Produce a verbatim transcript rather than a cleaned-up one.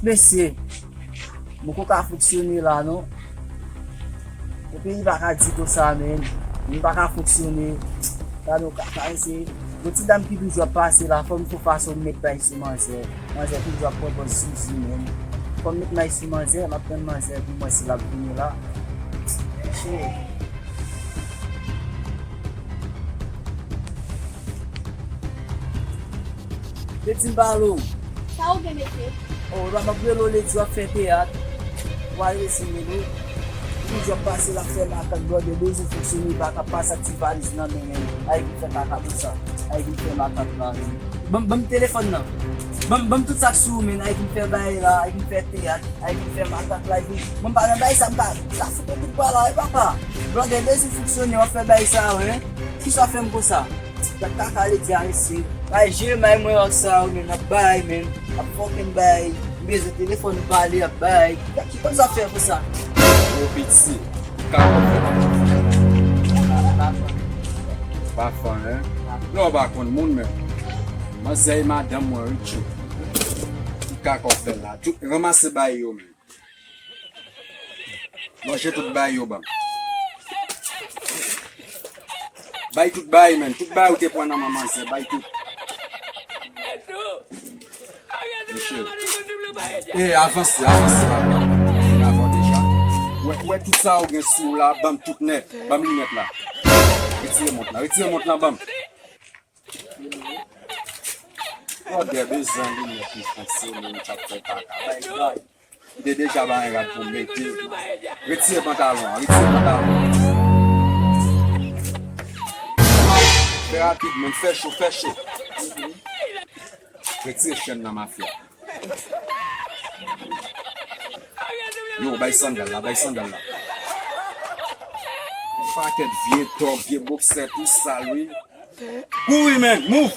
Mesye, m poko ka fonksyone la non. Yon peyi pa ka di konsa, menn. M pa ka fonksyone. Gade yon kaka, mesye. Yon ti dam ki toujou ap pase la, fò m fè fason m met may sou manzè. Manzè toujou ap pran pòz souzi, menn. Fò m met may sou manzè, m ap tann manzè pou m wè si l ap vini la. Shit. Te di m pale w. Sa ou gen, mesye? Oh, la m ap rele w, lè di w ap fè teyat. W al resi rele w. Li di w ap pase, l ap fè makak, blòdè bezwen fonksyone, pa ka pase ak ti valiz nan men, men. Ay vin fè kaka konsa. Ay vin fè makak la. Ban m, ban m telefòn nan. Ban m, ban m tout sa k sou ou, men. Ay vin fè bagay la, ay vin fè teyat, ay vin fè makak la, ay vin. Mwen m pa nan bagay sa, m pa, sa fout mwen tout bagay la, wi papa. Blòdè bezwen fonksyone, w ap fè bagay sa, wi. Kisa w fè m konsa? Gad kaka lè di a, mesye. Bay jere may mwen ak sa yo, men, ap bay, men, ap fucking bay. M bezwen telefòn pale, ap bay. Gad ki konn sa fè konsa. Yo piti, ou ka konprann. Pa fan, en? Non, ou pa konn moun, men. Manzè e madanm mwen, wi, tchou. Ki kaka w fè la? Tout, ranmase bay yo, men. Manje tout bay yo ban m. Bay tout bay, menn. Tout bay ou te pran nan men manzè, bay tout. Mesye. E, avanse, avanse, papa. Avan deja. Wè, wè tout sa ou gen sou ou la, ban m tout nèt. Ban m linèt la. Retire mont la, retire mont la, ban m. Blòdè bezwen linèt li fonksyone, li t ap fè kaka. Bay, bay. Li te deja bay rad pou mete. Retire pantalon an, retire pantalon an. Fè rapid, men fè cho, fè cho. Retire chèn nan, mafya. Yo, bay sandal la, bay sandal la. Pakèt vye tòg, vye boksè, tou sal, wi. Kouri, men, move!